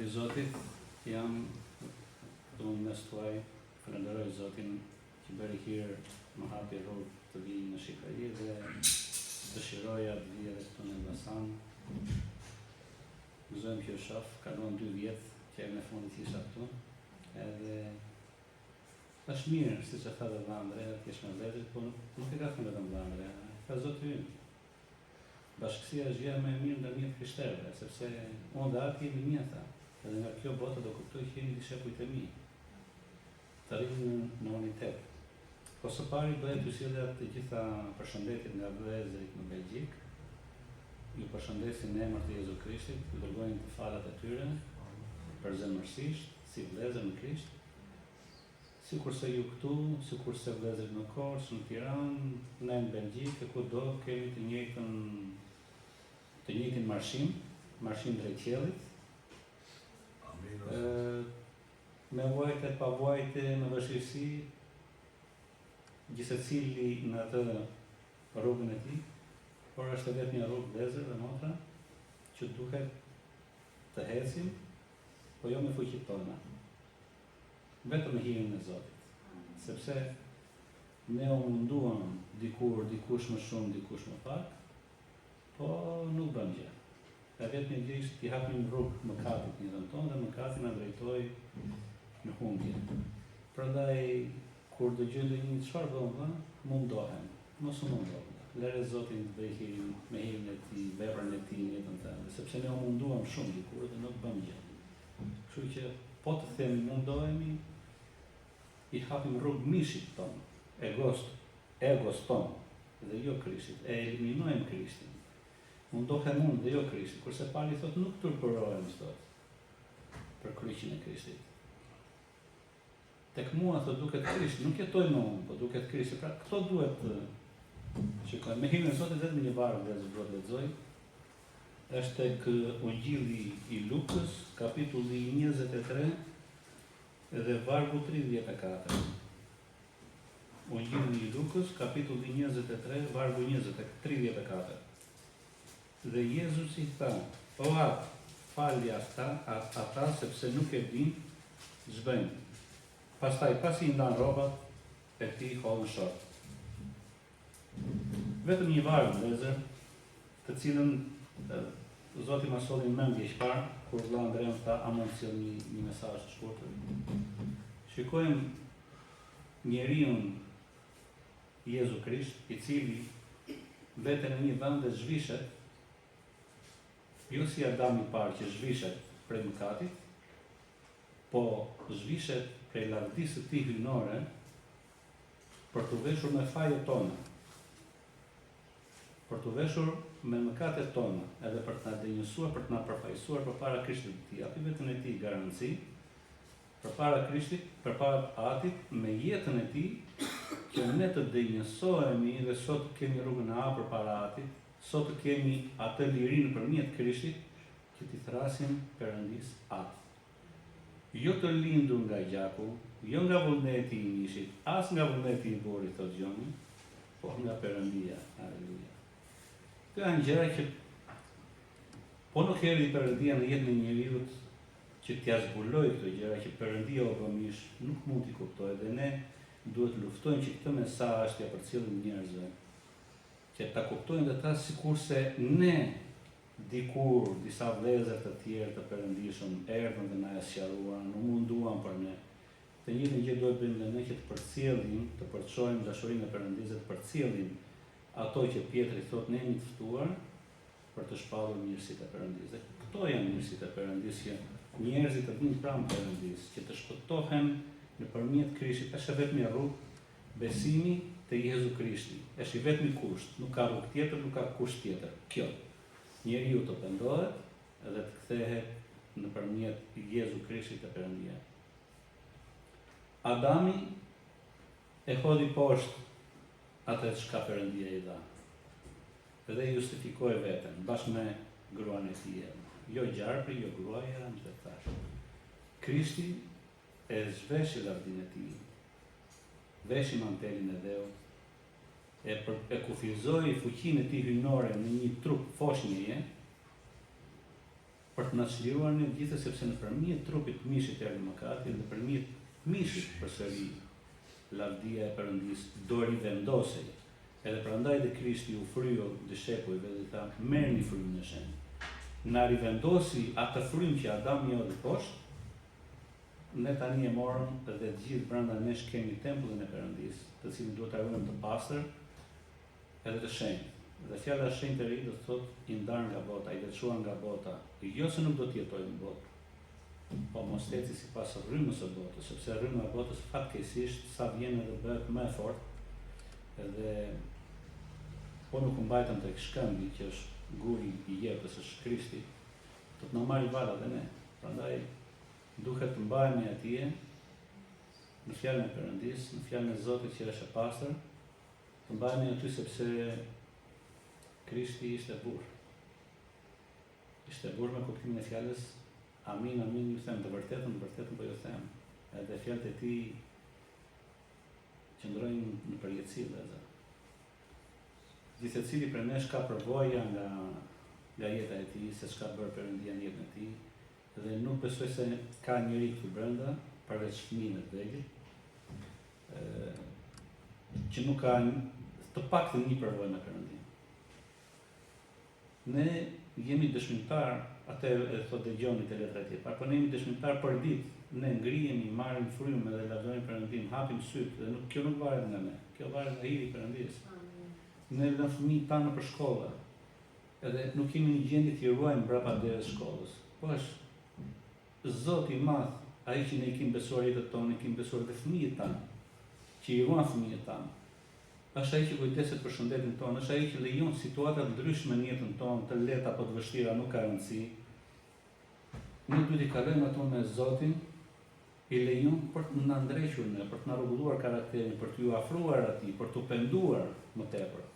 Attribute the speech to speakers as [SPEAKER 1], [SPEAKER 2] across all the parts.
[SPEAKER 1] Lavdi Zotit, jam këtu në mes tuaj, falenderoj Zotin që bëri hir më hapi rrugë të vij në Shqipëri dhe dëshiroja të vij edhe këtu në Elbasan. Gëzohem që ju shoh, kaluan dy vjet që herën e fundit isha këtu. Edhe është mirë, siç e tha dhe vëlla Andrea, të jesh me vëllezërit, po nuk e ka thënë vetëm vëlla Andrea, e tha Zoti ynë. Bashkësia është gjëja më e mirë ndërmjet krishterëve, sepse unë dhe Ati jemi një, tha, edhe nga kjo bota do kuptojë që jeni dishepujt e mi. Të rrimë në unitet. Po së pari doja t'ju sillja të gjitha përshëndetjet nga vëllezërit në Belgjikë. Ju përshëndesin në emër të Jezu Krishtit, ju dërgojnë të falat e tyre, përzemërsisht, si vëllezër në Krisht. Sikurse ju këtu, sikurse vëllezërit në Korçë, në Tiranë, ne në Belgjikë e kudo kemi të njëjtën të njëjtin marshim, marshim drejt qiellit. Amin. Me vuajte, pa vuajte, me vështirësi, gjithsecili në atë rrugën e tij, por është e vetmja rrugë vëllezër dhe motra që duhet të ecim, po jo me fuqitë tona. Vetëm me hirin e Zotit. Sepse ne u munduam dikur, dikush më shumë, dikush më pak, po nuk bëmë gjë. E vetmja gjë ishte t'i hapnim rrugë mëkatit në jetën tonë dhe mëkati na drejtoi në humbje. Prandaj kur dëgjoj ndonjë çfarë bën vëlla, mundohem. Mos u mundo vëlla. Lëre Zotin të bëjë hirin me hirin e tij, veprën e tij në jetën tënde, sepse ne u munduam shumë dikur dhe nuk bëmë gjë. Kështu që po të themi mundohemi, i hapim rrugë mishit tonë, egos, egos tonë dhe jo Krishtit, e eliminojmë Krishtin. Mundohem unë dhe jo Krishti, kurse Pali thotë nuk turpërohem thotë për kryqin e Krishtit. Tek mua thotë duket Krishti, nuk jetoj më unë, po duket Krishti. Pra këto duhet të shikojmë. Me hirin e Zotit vetëm një varg vëllezër do të lexoj. Është tek Ungjilli i Lukës, kapitulli 23 dhe vargu 34. Ungjilli i Lukës, kapitulli 23, vargu 34. Dhe Jezusi tha, O Atë, fali ata, ata sepse nuk e dinë ç'bëjnë. Pastaj, pasi i ndanë rrobat e tij, hodhën short. Vetëm një varg, vëllezër, të cilën Zoti ma solli në mendje që parë, kur vëlla Andrea më tha, a mund të sjell një, një mesazh të shkurtër. Shikojmë njeriun Jezu Krisht, i cili vete në një vend dhe zhvishet, jo si Adami i parë që zhvishet prej mëkatit, po zhvishet prej lavdisë së tij hyjnore për t'u veshur me fajet tona, për t'u veshur me mëkatet tona, edhe për të na denjësuar, për të na përfaqësuar përpara Krishtit, të japi veten e tij garanci përpara Krishtit, përpara Atit, me jetën e tij, që ne të denjësohemi dhe sot të kemi rrugën e hapur para Atit, sot të kemi atë liri nëpërmjet Krishtit, që t'i thërrasim Perëndisë Atë. Jo të lindur nga gjaku, jo nga vullneti i mishit, as nga vullneti i burrit, thotë Gjoni, por nga Perëndia. Aleluja. Këto janë gjëra që po nuk erdhi Perëndia në jetën e njeriut që t'ia zbulojë këto gjëra që Perëndia u bë mish, nuk mund t'i kuptojë dhe ne duhet të luftojmë që këtë mesazh t'ia përcjellim njerëzve, që ta kuptojnë dhe ata sikurse ne Dikur, disa vëllezër të tjerë të perëndishëm erdhën dhe na e sqaruan, u munduan për ne. Të njëjtën gjë duhet bëjmë dhe ne që të përcjellim, të përçojmë dashurinë e Perëndisë dhe të përcjellim ato që Pjetri thotë ne jemi të ftuar për të shpallur mirësitë e Perëndisë. Dhe këto janë mirësitë e Perëndisë që njerëzit të vijnë pranë Perëndisë, që të shpëtohen nëpërmjet Krishtit. Është e vetmja rrugë Besimi te Jezu Krishti është i vetmi kusht, nuk ka rrugë tjetër, nuk ka kusht tjetër. Kjo. Njeriu të pendohet dhe të kthehet nëpërmjet Jezu Krishtit te Perëndia. Adami e hodhi poshtë atë çka Perëndia i dha dhe justifikoi veten bashkë me gruan e tij Evën. Jo gjarpri, jo gruaja, më të thashë. Krishti e zhveshi lavdinë e tij, veshi mantelin e dheut, e për, e kufizoi fuqinë e tij hyjnore në një trup foshnjeje, për. Për të na çliruar ne të gjithë sepse nëpërmjet trupit të mishit erdhi mëkati, nëpërmjet mishit përsëri lavdia e Perëndisë do rivendosej. Edhe prandaj dhe Krishti u fryu dishepujve dhe i tha, merrni frymën e shenjtë. Na rivendosi atë frymë që Adami e hodhi poshtë, ne tani e morëm dhe të gjithë brenda nesh kemi tempullin e Perëndisë, të cilin duhet ta ruajmë të pastër edhe të shenjtë. Dhe fjala shenjtëri do të thotë i ndarë nga bota, i veçuar nga bota, jo se nuk do të jetojë në botë, po mos të eci sipas rrymës së botës, sepse rryma e botës fatkeqësisht sa vjen edhe bëhet më e fortë, edhe po nuk u mbajtëm tek shkëmbi që është guri i jetës, është Krishti, do të na marrë vala dhe ne. Prandaj duhet të mbahemi atje në fjalën e Perëndisë, në fjalën e Zotit që është e pastër, të mbahemi aty sepse Krishti ishte burrë. Ishte burrë me kuptimin e fjalës, amin, amin, ju them të vërtetën, të vërtetën po ju them. Edhe fjalët e tij qëndrojnë në përjetësi, vëllezër. Gjithsecili prej nesh ka përvoja nga nga jeta e tij, se ç'ka bërë Perëndia në jetën e tij, dhe nuk besoj se ka njeri këtu brenda, përveç fëmijëve të vegjël, që nuk ka të paktën një përvojë me Perëndinë. Ne jemi dëshmitar, atë e thotë dhe Gjoni te letra e tij e parë, po ne jemi dëshmitar për ditë, ne ngrihemi, marrim frymë dhe lavdërojmë Perëndinë, hapim sytë dhe nuk kjo nuk varet nga ne, kjo varet nga hiri i Perëndisë. Ne lëmë fëmijët tanë nëpër shkolla, edhe nuk jemi në gjendje t'i ruajmë mbrapa derës shkollës. Po është Zoti i madh, ai që ne i kemi besuar jetët tona, i kemi besuar dhe fëmijët tanë, që i ruan fëmijët tanë. Është ai që kujdeset për shëndetin tonë, është ai që lejon situata të ndryshme në jetën tonë, të lehta apo të vështira, nuk ka rëndësi. Ne duhet t'i kalojmë ato me Zotin, i lejon për të na ndrequr ne, për të na rregulluar karakterin, për t'iu afruar atij, për t'u penduar më tepër.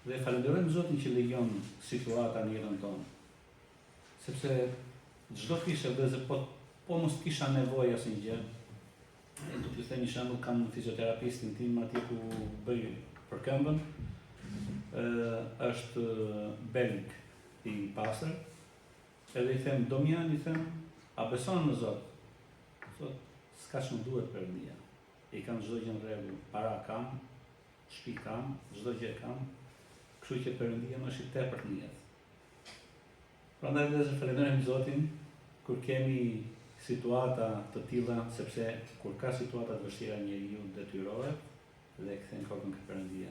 [SPEAKER 1] Dhe falënderojmë Zotin që lejon situata në jetën tonë. Sepse ç'do kishe vëllezër, po po mos kisha nevojë asnjë gjë, E do t'ju them një shembull, kam fizioterapistin tim atje ku bëj për këmbën, ë është belg i pastër. Edhe i them Domjan, i them, a beson në Zot? Thot, s'ka ç'më duhet Perëndia. I kam çdo gjë në rregull, para kam, shtëpi kam, çdo gjë kam. Kështu që Perëndia më është i tepërt në jetë. Prandaj vëllezër falenderojmë Zotin kur kemi situata të tilla, sepse kur ka situata të vështira njeriu detyrohet dhe e kthen kokën ke Perëndia.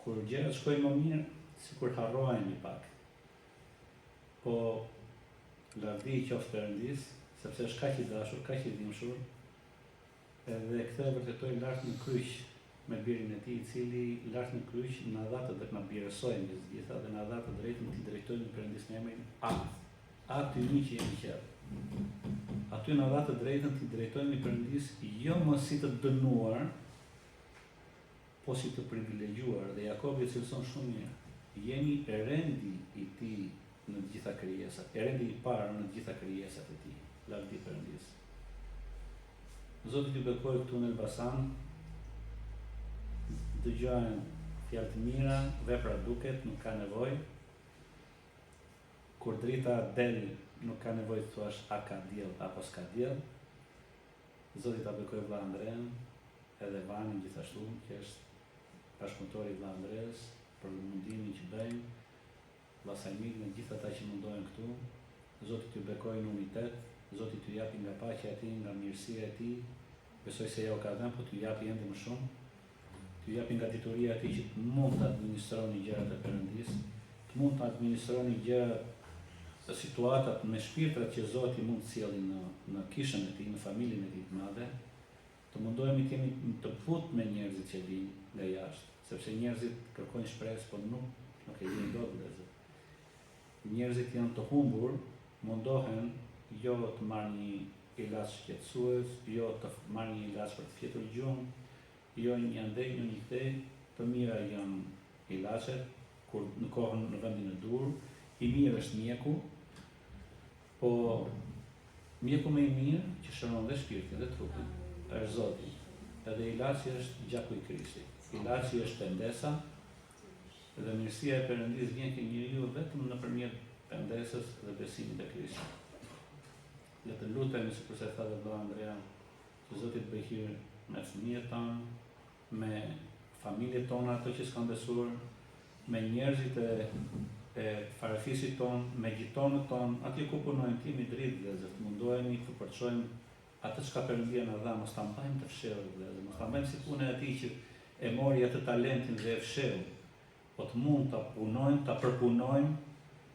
[SPEAKER 1] Kur gjërat shkojnë më mirë, sikur harrohemi pak. Po lavdi i qoftë Perëndisë, sepse është kaq i dashur, kaq i dhimbshur, Edhe këtë e vërtetoi lart në kryq me Birin e Tij, i cili lart në kryq na dha të drejtë, na birësoi mbi të gjitha dhe na dha të drejtën t'i drejtohemi Perëndisë me emrin At. Ati ynë që je në qiell. Aty na dha të drejtën t'i drejtohemi Perëndisë jo më si të dënuar, po si të privilegjuar dhe Jakobi e cilëson shumë mirë. Jemi rendi i tij në të gjitha krijesat, e rendi i parë në të gjitha krijesat e tij. Lavdi Perëndisë. Zoti t'ju bekojë këtu në Elbasan. Dëgjohen fjalë të mira, vepra duket, nuk ka nevojë. Kur drita del, nuk ka nevojë të thuash a ka diell apo s'ka diell. Zoti ta bekojë vëlla Andrean, edhe Vanin gjithashtu, që është bashkëpunëtori i vëlla Andreas për mundimin që bëjnë. Vlla Sajmirin e gjithë ata që mundohen këtu, Zoti t'ju bekojë në unitet, Zoti t'ju japi nga paqja e tij, nga mirësia e tij, besoj se ja u ka dhënë, po t'ju japi ende më shumë, t'ju japi nga dituria e tij që të mund të administroni gjërat e Perëndisë, të mund të administroni gjërat, situatat me shpirtrat që Zoti mund të sjellë në në kishën e tij, në familjen e tij të madhe, Të mundohemi të jemi të butë me njerëzit që vijnë nga jashtë, sepse njerëzit kërkojnë shpresë, po nuk nuk e gjejnë dot vëllezër. Njerëzit janë të humbur, mundohen jo të marrë një ilaç qetësues, jo të marrë një ilaç për të fjetur gjumë, jo një andej, jo një këtej, të mira janë ilaçet, kur në kohën në vendin e duhur, i mirë është mjeku, Po mjeku më i mirë që shëron dhe shpirtin dhe trupin është Zoti. Edhe ilaçi është gjaku i Krishtit. Ilaçi është pendesa dhe mirësia e Perëndisë vjen ke njeriu vetëm nëpërmjet Pendesës dhe besimit te Krishti. Le të lutemi sikurse tha dhe vëlla Andrea, që Zoti të bëjë hir me fëmijët tanë, me familjet tona ato që s'kanë besuar, me njerëzit e e farefisit tonë, me gjitonët tonë, atje ku punojmë, të jemi dritë vëllezër, të mundohemi të përçojmë atë çka Perëndia na dha, mos ta mbajmë të fshehur vëllezër, mos ta mbajmë si puna e atij që e mori atë talentin dhe e fshehu, po të mund ta punojmë, ta përpunojmë,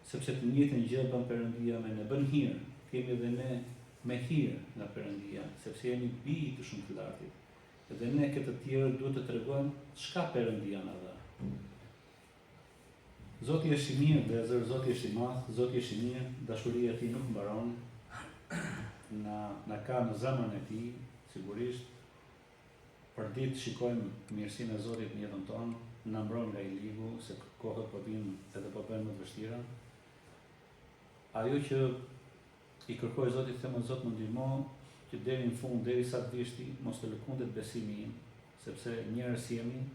[SPEAKER 1] sepse të njëjtën gjë bën Perëndia me ne, bën hir, të jemi dhe ne me hir nga Perëndia, sepse jemi bij të Shumë të Lartit. Dhe ne ke të tjerët duhet të tregojmë çka Perëndia na dha. Zoti është i mirë, vëllezër, Zoti është i madh, Zoti është i mirë, dashuria e tij nuk mbaron. Na na ka në zemrën e tij, sigurisht. Për ditë shikojmë mirësinë e Zotit në jetën tonë, na mbron nga i ligu, se kohët po vijnë edhe po bëhen më të vështira. Ajo që i kërkoj Zotit, them o Zot më ndihmo që deri në fund, derisa të vish ti, mos të lëkundet besimi im, sepse njerëz jemi,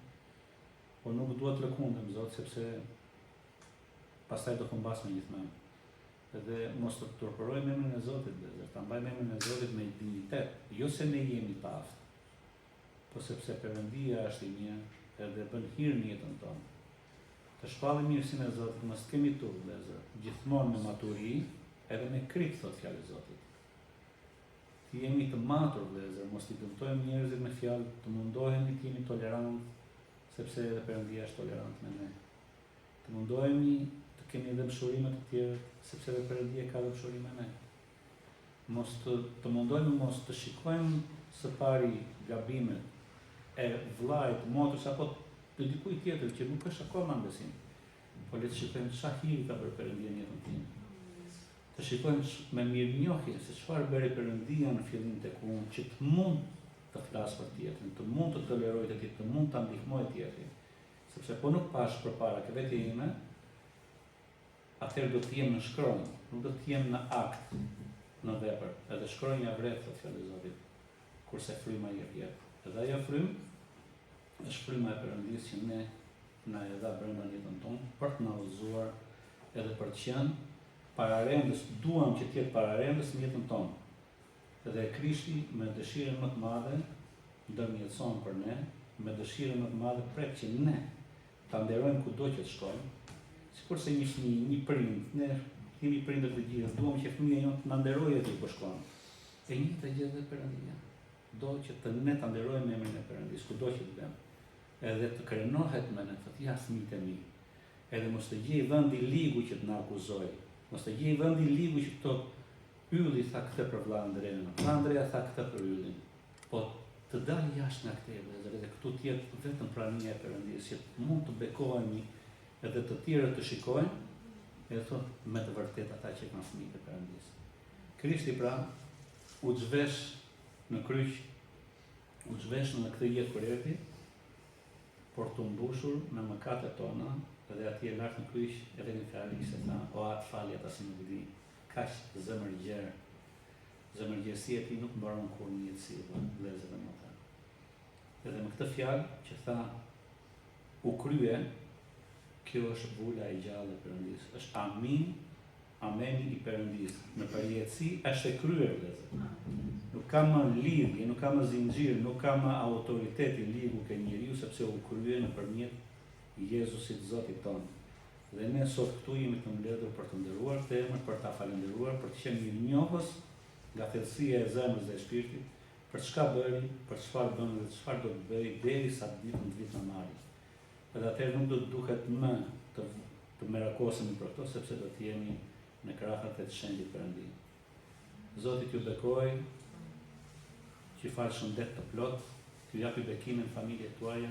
[SPEAKER 1] por nuk dua të lëkundem Zot, sepse pastaj do humbasim gjithmonë. Dhe mos të turpërojmë emrin e Zotit, vëllezër, ta mbajmë emrin e Zotit me dinjitet, jo se ne jemi të aftë, po sepse Perëndia është i mirë edhe bën hir në jetën tonë. Të shpallim mirësinë e Zotit, mos të kemi turp, vëllezër, gjithmonë me maturi, edhe me kripë, thotë fjala e Zotit. Të jemi të matur, vëllezër, mos t'i dëmtojmë njerëzit me fjalë, të mundohemi të jemi tolerant, sepse edhe Perëndia është tolerant me ne. Të mundohemi të kemi dhembshuri me të tjerët, sepse edhe Perëndia ka dhembshuri me ne. Mos të të mundohemi mos të shikojmë së pari gabimet e vëllait, motrës apo të dikujt tjetër që nuk është akoma në besim. Po le të shikojmë ça hiri ka bërë Perëndia në jetën time. Të shikojmë me mirënjohje se çfarë bëri Perëndia në fillim tek unë që të mund të flas për tjetrin, të mund të toleroj të tjetrin, të mund ta ndihmoj tjetrin. Sepse po nuk pashë përpara ke vetja ime, atëherë do të jem në shkronjë, nuk do të jem në akt, në vepër. Edhe shkronja vret, thotë fjala e Zotit, kurse fryma jep jetë. Edhe ajo frymë është fryma e Perëndisë që ne na e dha brenda në jetën tonë për të na udhëzuar edhe për të qenë pararendës, duam që të jetë pararendës në jetën tonë. Dhe Krishti me dëshirën më të madhe ndërmjetëson për ne, me dëshirën më të madhe pret që ne ta nderojmë kudo që të shkojmë, sikurse një fëmijë, një prind, ne jemi prindër të gjithë, duam që fëmija jonë të na nderojë aty ku shkon. E njëjta gjë edhe Perëndia. Do që të ne ta nderojmë emrin e Perëndisë kudo që të vemi. Edhe të krenohet me ne, thotë ja fëmijët e mi. Edhe mos të gjejë vend i ligu që të na akuzojë. Mos të gjejë vend i ligu që të thotë Ylli tha këtë për vëlla Andrean, vëlla Andrea tha këtë për Yllin. Po të dalë jashtë nga këtej vëllezër, edhe këtu të jetë vetëm prania e Perëndisë, që të mund të bekohemi edhe të tjerët të shikojnë, edhe thonë me të vërtetë ata që kanë fëmijët e Perëndisë. Krishti pra u zhvesh në kryq, u zhvesh në këtë jetë kur erdhi, por t'u mbushur me mëkatet tona dhe atje lart në kryq edhe një fjalë ishte tha, o atë fali ata se nuk di, kaq zemërgjerë. Zemërgjerësia e tij nuk mbaron kurrë në jetësi, vëllezër dhe motra. Edhe me këtë fjalë që tha u krye, kjo është vula e gjallë e Perëndisë. Është amin, ameni i Perëndisë. Në përjetësi është e kryer, vëllezër. Nuk ka më lidhje, nuk ka më zinxhir, nuk ka më autoritet i ligu ke njeriu sepse u krye nëpërmjet Jezusit Zotit tonë. Dhe ne sot këtu jemi të mbledhur për të nderuar këtë emër, për ta falënderuar, për të qenë mirënjohës nga thellësia e zemrës dhe e shpirtit, për çka bëri, për çfarë bën dhe çfarë do të bëjë derisa ditën të vijë të na marrë. Edhe atëherë nuk do të duhet më të të merakosemi për këto, sepse do të jemi në krahët e të shenjtit Perëndi. Zoti t'ju bekojë, t'ju falë shëndet të plot, t'ju japi bekime në familjet tuaja,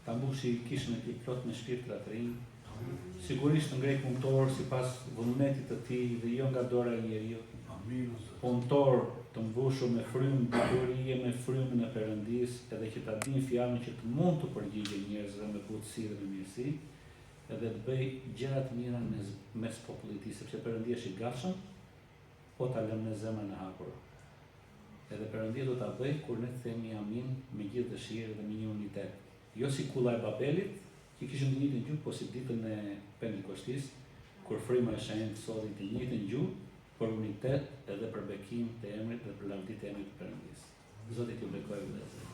[SPEAKER 1] ta mbushi kishën e tij plot me shpirtra të rinj, sigurisht të ngrejë punëtorë sipas vullnetit të tij dhe jo nga dora e njeriut, punëtorë të mbushur me frymë diturie, me frymën e Perëndisë, edhe që ta dinë fjalën që të mund t'u përgjigjen njerëzve me butësi dhe me mirësi, edhe të bëjë gjëra të mira mes mes popullit të tij, sepse Perëndia është i gatshëm, po ta lëmë ne zemrën e hapur. Edhe Perëndia do ta bëjë kur ne të themi amin me gjithë dëshirë dhe me një unitet. Jo si kulla e Babelit, që kishim të njëjtën gjuhë, po si ditën e Pentekoshtisë, Kur Fryma e Shenjtë solli të njëjtën gjuhë për unitet edhe për bekim të emrit dhe për lavdi të emrit të Perëndisë. Zoti t'ju bekojë vëllezër.